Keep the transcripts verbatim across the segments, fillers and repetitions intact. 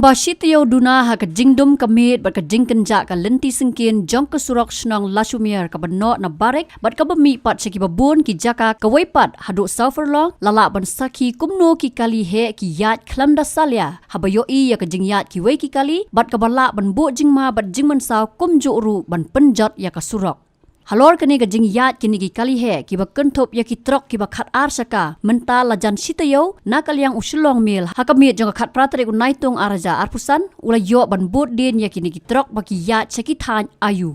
Ba shi taïew duna ha ka jingdum ka miet bad ka jingkynjah ka lynti syngkien jong ka surok shnong Lashumiar kaba noh na Barik bad kaba mih pat sha kiba bun ki jaka kawei pat haduh saw furlong, la lah ban sakhi kumno ki kali heh ki ïaid khlem da salia haba ïohi ïa ka jingïaid kiwei ki kali bad kaba lah ban buh jingma bad jingmynsaw kumjuh ruh ban pynjot ïa ka surok. Halor kane ka jingïaid kine ki kali heh kiba kynthup ïa ki trok kiba khat ar shaka, mynta la jan shi taïew na ka liang u Shillong Mail ha ka miet jong ka khatphra tarik u Naitung ar hajar arphew san u la ïoh ban bud dien ïa kine ki trok ba ki ïaid sha ki thaiñ aiu.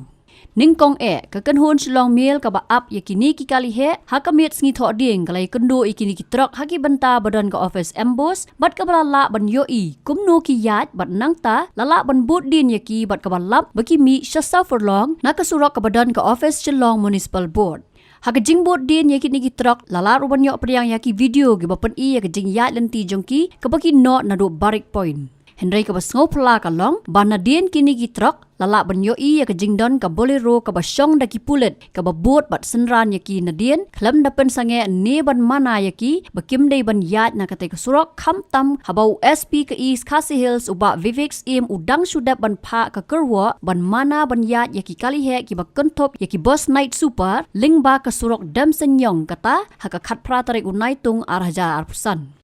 Nyngkong eh, ka kynhun Shillong Mail kaba ap ïa kine ki kali heh ha ka miet sngi Thohdieng ka la ïakynduh ïa kine ki trok ha ki bynta ba don ka office MBOSE bad kaba la lah ban ïohi kumno ki ïaid bad nangta la lah ban bud dien ïa ki bad kaba lap ba ki mih sha saw furlong na ka surok kaba don ka office Shillong Municipal Board. Ha ka jingbud dien ïa kine ki trok la lah ruh ban ïoh pdiang ïa ki video kiba pyni ïa ka jingïaid lynti jong ki kaba ki noh naduh Barik Point. Hynrei kaba sngewphylla ka long ba nadien kine ki trok la lah ban ïohi ïa ka jingdon ka Bolero kaba shong da ki pulit kaba bud bad synran ïa ki nadien khlem da pynsangeh ne ban mana ïa ki ba kim dei ban ïaid na katei ka surok, khamtam haba u SP ka East Khasi Hills u Bah Vivek Syiem u dang shu dep ban phah ka kyrwoh ban mana ban ïaid ïa ki kali heh kiba kynthup ïa ki bus Night Super lyngba ka surok Demseiñiong, kata ha ka khatphra tarik u Naitung ar hajar arphew san.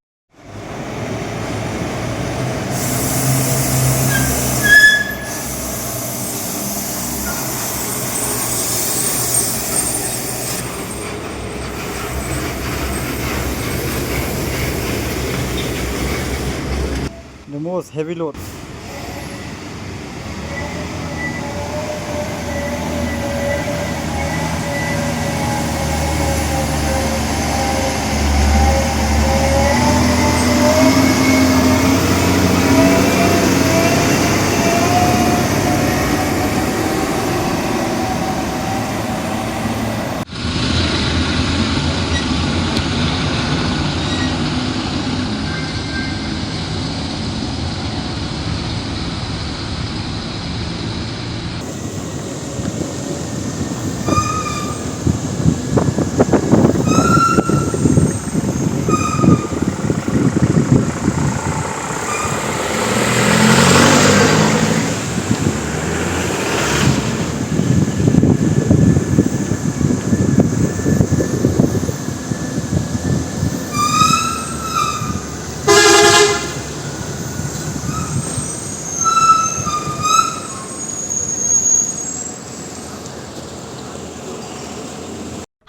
The most heavy load.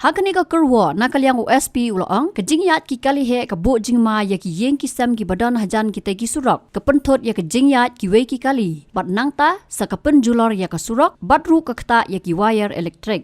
Ha kane ka kyrwoh na ka liang u SP u la ong, ka jingïaid ki kali heh ka buh jingma ïa ki ïing ki sem kiba don hajan kitei ki surok, ka pynthut ïa ka jingïaid kiwei ki kali bad nangta sa ka pynjulor ïa ka surok bad ruh ka ktah ïa ki wire elektrik.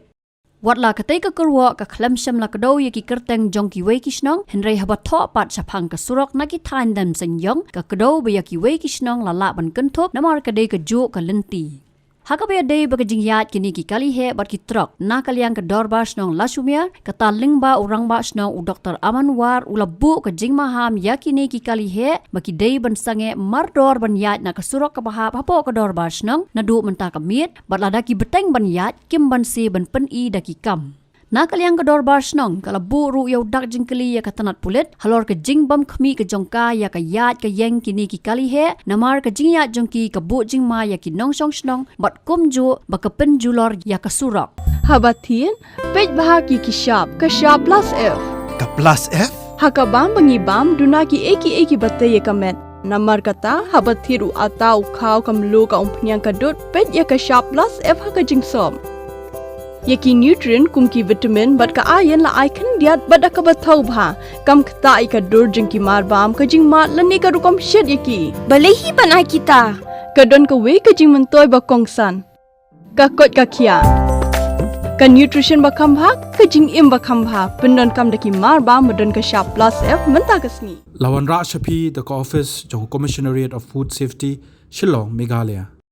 Watla katei ka kyrwoh ka khlem shym la kdew ïa ki kyrteng jong kiwei ki shnong, hynrei haba thoh pat shaphang ka surok na ki thaiñ Demseiñiong ka kdew ba ïa kiwei ki shnong la lah ban kynthup namar ka dei kajuh ka lynti. Ha kaba ïadei bad ka jingïaid kine ki kali heh bad ki trok na ka liang ka Dorbar Shnong Lashumiar, kata lyngba u Rangbah Shnong u Doktor Aman War u la buh ka jingmaham ïa kine ki kali heh ba ki dei ban sangeh mardor ban ïaid na ka surok kaba hap hapoh ka Dorbar Shnong naduh mynta ka miet bad lada ki bteng ban ïaid kim banse ban pyni da ki kam. Na ka liang ka Dorbar Shnong ka la buh ruh ïa u dak jingkylli ïa ka tnat pulit halor ka jingbymkhmih ka jong ka ïa ka ïaid ka ïeng kine ki kali heh, namar ka jingïaid jong ki ka buh jingma ïa ki nongshong shnong bad kumjuh ba ka pynjulor ïa ka surok. Haba thied, peit bha ïa ki shap, ka shap plus F. Ka plus F? Ha ka bam ba ngi bam, duna kiei kiei kiba tei ïa ka met. Namar kata, haba thied u atta, u khaw, ka mluh, ka umphniang, ka dud, peit ïa ka shap plus F ha ka jingsop. Ïa ki nutrient kum ki vitamin bad ka iron la ai khyndiat bad da kaba thaw bha. Kam ktah ïa ka dur jong ki marbam, ka jingmad lane ka rukom shet ïa ki. Balei hi ban ai kita? Ka don kawei ka jingmyntoi ba kongsan. Ka koit ka khiah. Ka nutrition ba kham bha, ka jingim ba kham bha. Pyndonkam da ki marbam ba don ka shap plus F mynta ka sngi. La wanrah sha phi da ka office jong ka Commissionerate of Food Safety, Shillong, Meghalaya.